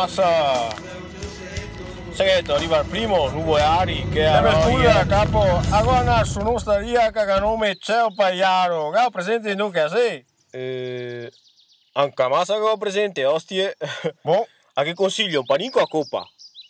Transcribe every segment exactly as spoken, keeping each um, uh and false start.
Sa, segheto, riva el primo, Nuvo e Ari, che... Eh, me scusa, capo, agora so in ostaria che ga nome Ceo Paiaro, ga presente no che xe? Eh, anca masa che go presente, ostie. Bon. A che consiglio, un panin co a copa.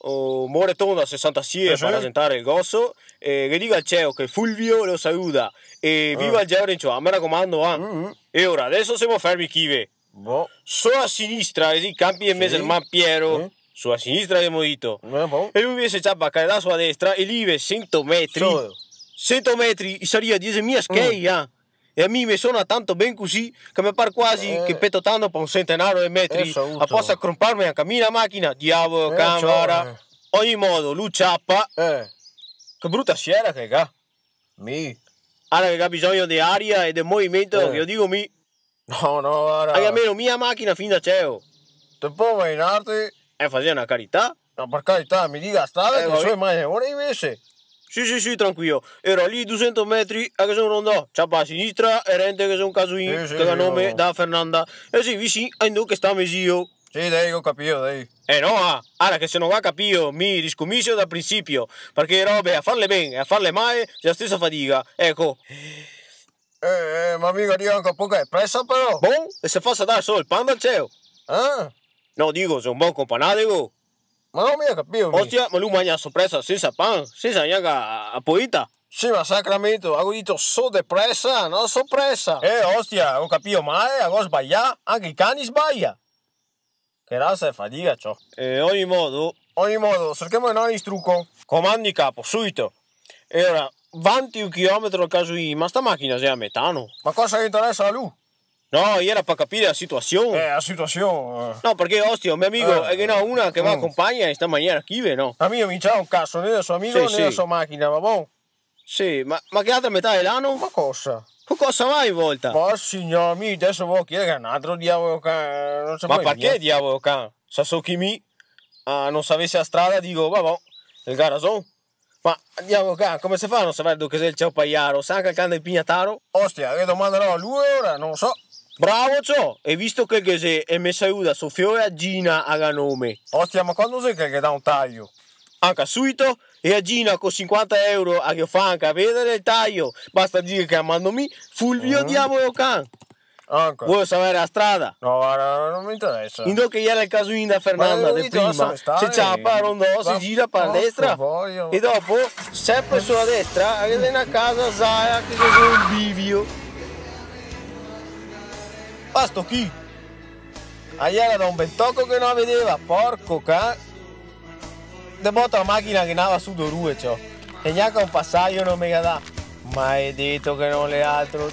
O moretonda sesantasie, eh, sì, par rasentar el goso, e che diga al Ceo che Fulvio lo saluda. E viva el Geo Rencio, ah, me racomando, ah. Mm, mm. E ora, deso semo fermi chive. Boh. So a sinistra, e i campi e mezo el man Piero. Sì. So a sinistra, gavemo dito. Eh, boh. E lu invese ciapa, cae da so a destra, e lì ve sento metri. Solo. Sento metri, i saria diesemila schei, ah. E a mi me sona tanto ben cusì che me par quasi che peto tanto pa un sentenaro de metri, eh, a posa cromparme anca mi la machina, diavolo, eh, can, ciò, vara. Eh. Ogni modo, lu ciapa. Eh. Che bruta siera che ga. Mi. Ara che ga bisogno de aria e de movimento, eh, che lo digo mi. No, no, vara. Hai almeno mi la machina fin da Ceo. Te pol imaginarte? Eh, fasea na carità. No, par carità, mi diga a strada, eh, che so mai ora invese. Sì, sì, sì, tranquilo. Era lì dusento metri, a che son rondà, ciapa a sinistra e rente che son caso in, sì, sì, che ga nome da Fernanda. Eh sì, visin a indove che sta me zio. Sì, dai, go capìo, dai. Eh no, ah, ara che se no ga capìo, mi riscomincio da principio, parché le robe a farle ben e a farle mal xe la stesa fadiga, eco. Eh, eh, ma mi go anca un poco de presa, però. Bon, e se fasa dar solo el pan dal Ceo. Ah. No, digo, xe un bon companà, digo. Ma no go mia capìo, mi. Ostia, ma lu magna so presa sensa pan, sensa gnanca a, a poita. Sì, ma sacramento, go dito so de presa, no so presa. Eh, ostia, go capìo mal, go sbalià, anca i cani sbalia. Che rasa de fadiga, ciò. Eh, ogni modo. Ogni modo, serchemo de no istruco. Comandi, capo, subito. E ora, vanti un chilometro al caso in, ma sta machina xe a metano? Ma cosa ghe interesa a lu? No, iera par capir la situasion. Eh, la situasion, eh. No, parché, ostia, un me amigo, eh, eh, ghe n'à una che va a compagna in sta maniera chive, no? A mi no me interesa un caso, né la so amigo, sì, né la so machina, va bon? Sì, ma, ma che altra metà de l'ano? Ma cosa? Co cosa va in volta? Ma signor, mi deso vo a chiedar a un altro, diavolo can, no se pol. Ma parché, diavolo can? Sa so che mi, ah, no savese la strada, digo, va bon, el ga rason. Ma, diavolo can, come se fa a no saver dove che xe el Ceo Paiaro? Sa anca el can del pignataro? Ostia, ghe domandarò a lu ora, no so. Bravo, ciò! E visto che ghe xe, e me saluda so fiola Gina, a ga nome. Ostia, ma quando xe che ghe dà un taio? Anca subito, e a Gina co sinquanta euro a ghe fa anca vedar el taio. Basta dir che la mando mi, Fulvio, diavolo can. Anca. Vol saver la strada? No, varda, no me interesa. Indove che iera el caso in da Fernanda de prima, se ciapa, rondò, se gira par destra. E dopo, senpre su la destra, ghe xe na casa, sa, che ghe xe un bivio. Basta chi. A iera da un bel toco che no la vedeva, porco can. De bota la machina che nava su do rue, ciò. E gnanca un pasaio no me ga dà. Maledeto che no l'è altro.